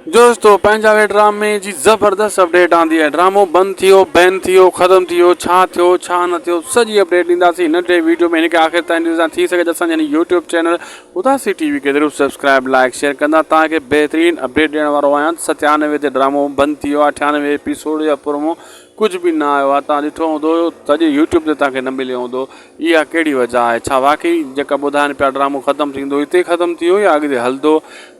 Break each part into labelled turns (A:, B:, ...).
A: دوستو پنهنجا وي ڊرامي جي زبردست اپڊيٽ آندي آهي ڊرامو بند ٿي ويو بين ٿي ويو ختم ٿي ويو ڇا ٿيو ڇا نه ٿيو سڄي اپڊيٽ ڏينداسين ننڍي ويڊيو ۾ هن کي آخر تائين ڏسندا ٿي سگهي ته اسان جي يوٽيوب چينل اداسي ٽي وي کي ضرور سبسڪرائب لائڪ شيئر ڪندا توهان کي بهترين اپڊيٽ ڏيڻ وارو آهيان ستيانوي تي ڊرامو بند ٿي ويو آهي اٺيانوي ايپيسوڊ يا پرومو ڪجهه به نه آيو آهي توهان ڏٺو هوندو سڄي يوٽيوب تي توهان کي نه مليو هوندو اها ڪهڙي وجه آهي ڇا واقعي جيڪا ٻڌائن پيا ڊرامو ختم ٿيندو هتي ختم ٿي ويو يا اڳتي هلندو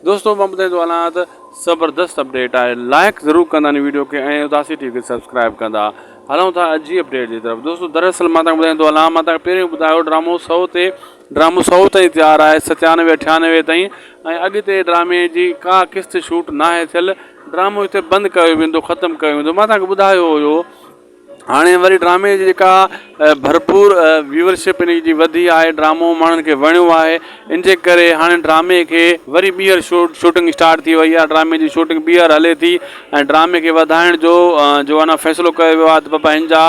A: دوستو مان ٻڌائيندو هلان ته زبردست اپڊيٽ آهي لائڪ ضرور ڪندا ان ويڊيو کي ۽ اداسي ٽي وي کي سبسڪرائب ڪندا هلون ٿا اڄ جي اپڊيٽ جي طرف دوستو دراصل مان تهان ٻڌائيندو هلان مان تهان پهريون ٻڌايو ڊرامو سو تي ڊرامو سو تائين تيار آهي ستيانوي اٺيانوي تائين ۽ اڳتي ڊرامي جي ڪا قسط شوٽ ناهي ٿيل ڊرامو هتي بند ڪيو ويندو ختم ڪيو ويندو مان تهان کي ٻڌايو هيو هاڻي وري ڊرامي جي جيڪا ڀرپور ويورشپ ان جي وڌي آهي ڊرامو ماڻهن کي وڻيو آهي ان جي ڪري هاڻي ڊرامي کي وري ٻيهر شوٽنگ اسٽارٽ ٿي وئي آهي ڊرامي جي شوٽنگ ٻيهر هلي ٿي ۽ ڊرامي کي وڌائڻ جو جو آهي نه فيصلو ڪيو ويو آهي ته بابا هن جا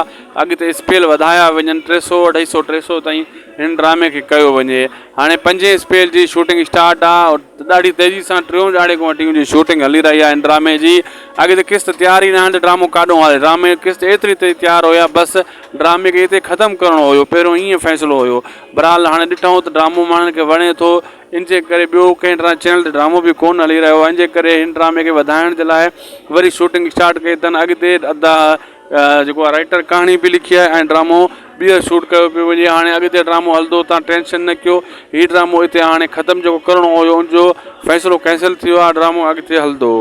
A: اڳتي اسپيل وڌايا وڃن ٽي سو اڍائي سو ٽي سو تائين هن ڊرامي کي ڪيو وڃي هاڻي پنجين اسپيل جي شوٽنگ اسٽارٽ آ ڏاڍي تيزي سان ٽيون ڏهاڙي کان وٺي ان جي شوٽنگ هلي رهي آهي ان ڊرامي جي اڳتي قسط تيار ئي ناهن ته ڊرامو ڪاڏو هلي ڊرامي جي قسط ايتري تي تيار هيا بس ڊرامي کي اتي ختم ڪرڻو هيو پهريون ائين فيصلو هيو بهرحال هاڻي ڏٺائون ته ڊرامو ماڻهن کي وڻي ٿو ان جي ڪري ٻيو ڪنهن چينل تي ڊرامو به ڪونه هلي رهيو آهي ان جي ڪري هن ڊرامي کي وڌائڻ جي لاء وري شوٽنگ اسٽارٽ ڪئي اٿن اڳتي ادا جيڪو آ رائيٽر ڪهاڻي به لکي آهي ۽ ڊرامو ٻيهر شوٽ ڪيو پيو وڃي هاڻي اڳتي ڊرامو هلندو تان ٽينشن نه ڪيو هي ڊرامو اتي هاڻي ختم جيڪو ڪرڻو هيو ان جو فيصلو ڪينسل ٿي ويو آهي ڊرامو اڳتي هلندو.